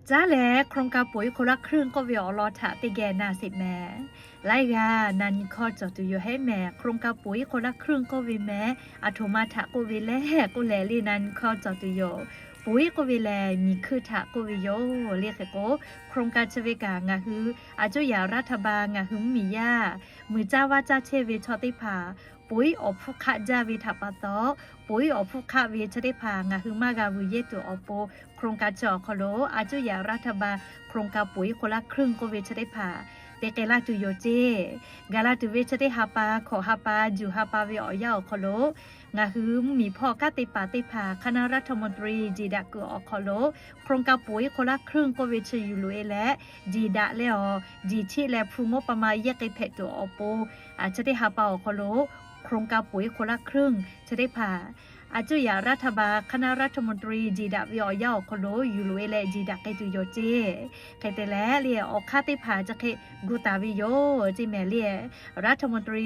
Caˉ leh โครงการ ปุ๋ยคนละครึ่ง k'oˆ ve awˬ lawn htaꞈ teˇ geh na sheˍ mehˍ. Laiˉ g'aˇ na nyi hkawˇ cawˬ tuˬ yoˬ hehˉ mehˍ. โครงการ ปุ๋ยคนละครึ่ง k'oˆ ve mehˍ, aˬ htoꞈ ma htaꞈ k'oˆ ve lehˬ k'oˆ leh, le na nyi hkawˇ cawˬ tuˬ yoˬ. ปุ๋ย k'oˆ ve lehˬ, miˬ hkuiˇ htaꞈ k'oˆ ve yoˬ. Le hk'e k'o, โครงการ chi ve kaꞈ ngaˬ hui aˬ cuˇ yaꞈ raˇ htaˇ ba ngaˬ hui mvuhˇmiˬ yaˇ muiˬ caˇ vaˇ caˇ chehˇ ve chaw teˇ hpaˍ ปุ๋ย awˬ hpfuhˇ hk'aˆ jaˇ ve htaꞈ pa taw, ปุ๋ย awˬ hpfuhˇ hk'aˆ ve chi teˇ hpaˍ ngaˬ hui maˇ g'a vuiˬ yehˇ tuˬ awˬ pon, โครงการ chi awˬ hk'aw lo aˬ cuˇ yaꞈ raˇ htaˇ ba โครงการ ปุ๋ยคนละครึ่ง k'oˆ ve chi teˇ hpaˍ te k'ai laˇ tuˬ yoˬ ceˇ. Gaˬ la tuˬ ve chi teˇ ha pa, hkawꞈ ha pa, juˬ ha pa ve awˬ yanˇ awˬ hk'aw lo ngaˬ hui mvuhˇmiˬ hpawˇ kanˉ te paˍ teˇ hpaˍ คณะรัฐมนตรี jiˬ daꞈ kuiˬ awˬ hk'aw lo โครงการ ปุ๋ยคนละครึ่ง k'oˆ ve chi yuˬ loꞈ e leh, jiˬ daꞈ leh awˬ, jiˬ cheˆ leh hpu mawˇ pa ma yehˇ k'ai hpehꞈ tuˬ awˬ pon, chi teˇ ha pa awˬ hk'aw lo โครงการ ปุ๋ยคนละครึ่ง chi teˇ hpaˍ aˬ cuˇ yaꞈ raˇ htaˇ ba คณะรัฐมนตรี jiˬ daꞈ ve awˬ yanˇ awˬ hk'aw lo yuˬ loꞈ e leh jiˬ daꞈ k'ai tuˬ yoˬ ceˇ. Hk'e te leh le, awˬ hk'aˇ teˇ hpaˍ chi hk'e gu taˍ ve yoˬ ceˇ mehˍ le. รัฐมนตรี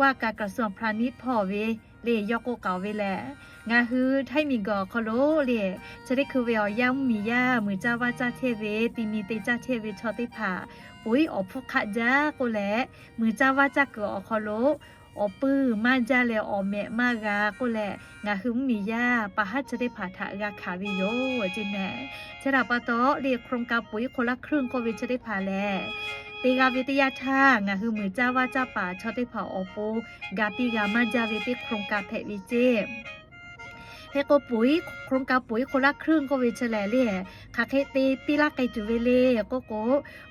ว่าการกระทรวงพาณิชย์ hpawˇ ve le yawˇ k'oˆ k'aoˍ ve lehˬ, ngaˬ hui Htaiˇ miˬguiˬ awˬ hk'aw lo le, chi teˇ hkui ve awˬ yanˇ mvuhˇmiˬ yaˇ muiˬ caˇ vaˇ caˇ chehˇ ve, ti mi te caˇ chehˇ ve chaw teˇ hpaˍ ปุ๋ย awˬ hpfuhˇ hk'aˆ jaˇ k'oˆ leh, muiˬ caˇ vaˇ caˇ kuiˬ awˬ hk'aw lo awˬ puiˇ maˇ jaˇ leh awˬ mehꞈ maˇ g'a k'oˆ leh, ngaˬ hui mvuhˇmiˬ yaˇ pa haˉ chi teˇ hpaˍ htaꞈ g'a hkanˍ ve yoˬ ceˇ mehˍ. Chi htaꞈ pa taw le, โครงการ ปุ๋ยคนละครึ่ง k'oˆ ve chi teˇ hpaˍ lehˬ, te g'a ve teˇ yanˇ htaˇ ngaˬ hui muiˬ caˇ vaˇ caˇ paˍ chaw teˇ hpaˍ awˬ pon ga piˇ g'a maˇ jaˇ ve teˇ โครงการ hpehꞈ ve ceˇ. Hk'e k'o, โครงการ ปุ๋ยคนละครึ่ง k'oˆ ve chi lehˬ le, hk'aˬ hk'e te piˇ laˇ k'ai tuˬ ve le k'oˆ k'o,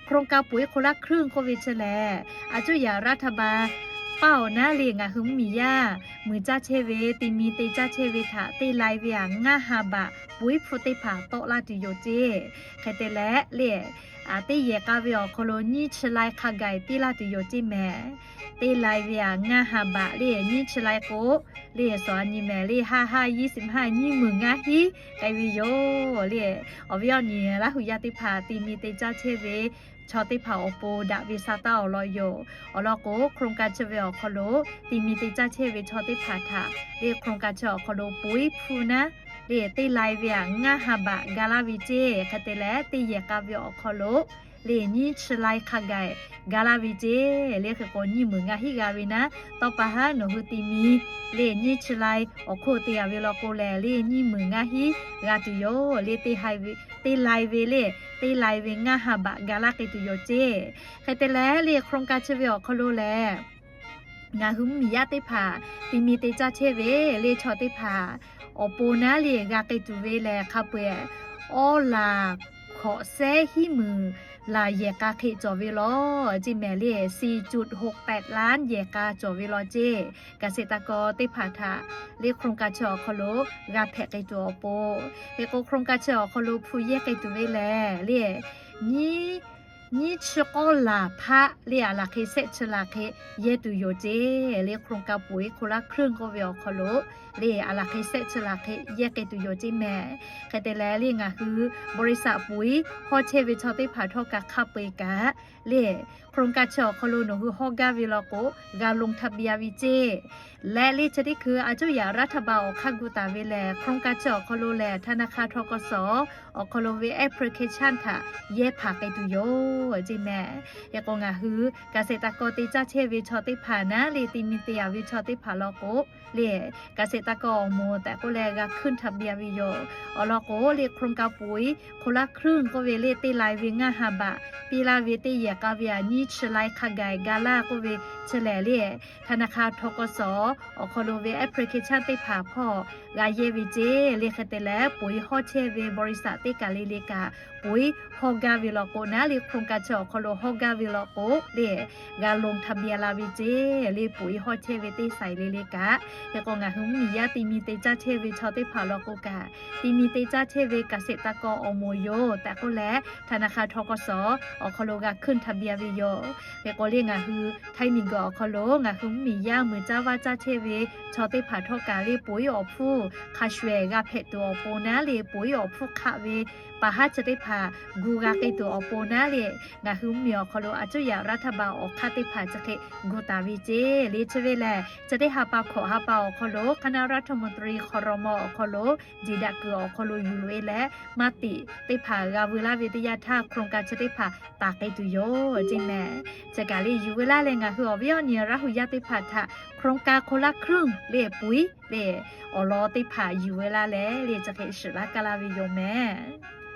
โครงการ ปุ๋ยคนละครึ่ง k'oˆ ve chi lehˬ, aˬ cuˇ yaꞈ raˇ htaˇ ba paˇ awˬ naˉ le ngaˬ hui mvuhˇmiˬ yaˇ muiˬ caˇ chehˇ ve, ti mi te caˇ chehˇ ve htaꞈ te lai ve aꞈ ngaˇ ha baꞈ ปุ๋ย hpfuhˇ teˇ hpaˍ tawˆ laˇ tuˬ yoˬ ceˇ. Hk'e te leh le, teˇ yehˬ k'a ve awˬ hk'aw lo nyiˇ chi lai hk'a gaˬ piˇ laˇ tuˬ yoˬ ceˇ mehˍ. Te lai ve aꞈ ngaˇ ha baꞈ le nyiˇ chi lai k'o, le sawˍ a nyi mehˍ le, ha ha ยี่สิบห้า nyiˇ meunˍ ngaˇ hiˉ k'ai ve yoˬ le. Awˬ viˉ awˬ nyi Laˇ huˍ yaˇ teˇ hpaˍ ti mi te caˇ chehˇ ve chaw teˇ hpaˍ awˬ pon daꞈ ve sa taˇ awˬ lawn yoˬ. Awˬ lawn k'o, โครงการ chi ve awˬ hk'aw lo ti mi te caˇ chehˇ ve chaw teˇ hpaˍ htaꞈ le โครงการ chi awˬ hk'aw lo ปุ๋ย hpfuhˇ naˉ le te lai ve aꞈ ngaˇ ha baꞈ ga laˇ ve ceˇ. Hk'e te leh, teˇ yehˬ k'a ve awˬ hk'aw lo le nyiˇ chi lai hk'a gaˬ ga laˇ ve ceˇ. Le hk'e k'o, nyiˇ meunˍ ngaˇ hiˉ g'a ve naˉ, tawˇ pa haˉ nawˬ hui ti mi le nyiˇ chi lai awˬ hk'oˆ te a ve law k'o lehˬ, le nyiˇ meunˍ ngaˇ hiˉ g'a tuˬ yoˬ le. Te lai ve le, te lai ve ngaˇ ha baꞈ ga laˇ k'ai tuˬ yoˬ ceˇ. Hk'e te leh le โครงการ chi ve awˬ hk'aw lo lehˬ, ngaˬ hui mvuhˇmiˬ yaˇ teˇ hpaˍ ti mi te caˇ chehˇ ve le chaw teˇ hpaˍ awˬ pon naˉ le g'a k'ai tuˬ ve lehˬ, hk'a peu-eˬ awˉ laˬ hkawꞈ sehˉ hiˉ meunˍ laˬ yehˬ k'a hk'e cawˬ ve law ceˇ mehˍ le. สี่จุดหกแปดล้าน yehˬ k'a cawˬ ve law ceˇ. เกษตรกร teˇ hpaˍ htaꞈ le โครงการ chi awˬ hk'aw lo g'a hpehꞈ k'ai tuˬ awˬ pon, hk'e k'o โครงการ chi awˬ hk'aw lo hpu yehˇ k'ai tuˬ ve lehˬ le, nyiˇ nyiˇ chi k'awˇ laˬ hpaˆ le aˬ laˬ hk'e sehˆ chi laˬ hk'e yehˇ tuˬ yoˬ ceˇ. Le โครงการ ปุ๋ยคนละครึ่ง k'oˆ ve awˬ hk'aw lo le aˬ laˬ hk'e sehˆ chi laˬ hk'e yehˇ k'ai tuˬ yoˬ ceˇ mehˍ. Hk'e te leh le ngaˬ hui บริษัท ปุ๋ย hawˇ chehˇ ve chaw teˇ hpaˍ htawˇ kaꞈ hk'a peu-eˬ kaꞈ le โครงการ chi awˬ hk'aw lo nawˬ hui hawˇ gaˇ ve law k'o, g'a ลงทะเบียน ve ceˇ. Leh le chi teˇ hkui aˬ cuˇ yaꞈ รัฐบาล awˬ hk'aˇ gu taˍ ve lehˬ, โครงการ chi awˬ hk'aw lo lehˬ ธนาคาร ทกส awˬ hk'aw lo ve application htaꞈ yehˇ hpaˍ k'ai tuˬ yoˬ ceˇ mehˍ. Hk'e k'o ngaˬ hui เกษตรกร te caˇ chehˇ ve chaw teˇ hpaˍ naˉ le ti mi te a ve chaw teˇ hpaˍ law k'o le, เกษตรกร awˬ moˍ tehꞈ k'oˆ leh g'a ขึ้นทะเบียน ve yoˬ. Awˬ lawn k'o le โครงการ ปุ๋ยคนละครึ่ง k'oˆ ve le te lai ve ngaˇ ha baꞈ piˇ laˇ ve teˇ yehˬ k'a ve aꞈ nyiˇ chi lai hk'a gaˬ ga laˇ k'oˆ ve chi lehˬ le, ธนาคาร ทกส awˬ hk'aw lo ve application teˇ hpaˍ hpawˇ g'a yehˇ ve ceˇ. Le hk'e te leh ปุ๋ย hawˇ chehˇ ve บริษัท teˇ kaˬ le le kaꞈ ปุ๋ย hawˇ gaˇ ve law k'o naˉ le โครงการ chi awˬ hk'aw lo hawˇ gaˇ ve law k'o le, g'a ลงทะเบียน la ve ceˇ. Le ปุ๋ย hawˇ chehˇ ve teˇ saiˍ le le kaꞈ, hk'e k'o ngaˬ hui mvuhˇmiˬ yaˇ ti mi te caˇ chehˇ ve chaw teˇ hpaˍ law k'o kaꞈ, ti mi te caˇ chehˇ ve เกษตรกร awˬ moˍ yoˬ tehꞈ k'oˆ leh ธนาคาร ทกส awˬ hk'aw lo g'a ขึ้นทะเบียน ve yoˬ. Hk'e k'o le ngaˬ hui Htaiˇ miˬguiˬ awˬ hk'aw lo ngaˬ hui mvuhˇmiˬ yaˇ muiˬ caˇ vaˇ caˇ chehˇ ve chaw teˇ hpaˍ htawˇ kaꞈ le ปุ๋ย awˬ hpfuhˇ hk'a shuˍ ehˍ g'a hpehꞈ tuˬ awˬ pon naˉ le ปุ๋ย awˬ hpfuhˇ hk'aˆ ve pa haˉ chi teˇ hpaˍ gu g'a k'ai tuˬ awˬ pon naˉ le, ngaˬ hui mvuhˇmiˬ awˬ hk'aw lo a cuˇ yaꞈ raˇ htaˇ ba awˬ hk'aˇ teˇ hpaˍ chi hk'e gu taˍ ve ceˇ le. Chi ve lehˬ, chi teˇ ha pa hkawꞈ ha pa awˬ hk'aw lo คณะรัฐมนตรี ครม. awˬ hk'aw lo jeˬ daꞈ kuiˬ awˬ hk'aw lo yuˬ loꞈ e leh, maˇ tiꞈ teˇ hpaˍ g'a veu laˇ ve teˇ yanˇ htaˇ โครงการ chi teˇ hpaˍ taˍ k'ai tuˬ yoˬ ceˇ mehˍ. Chi kaꞈ le yuˬ veu laˇ leh ngaˬ hui awˬ viˉ awˬ nyi Laˇ hu yaˇ teˇ hpaˍ htaꞈ โครงการคนละครึ่ง le puiˉ le awˬ lawn teˇ hpaˍ yuˬ veu laˇ leh le chi hk'e shiˍ laˇ kaˇ laˇ ve yoˬ mehˍ.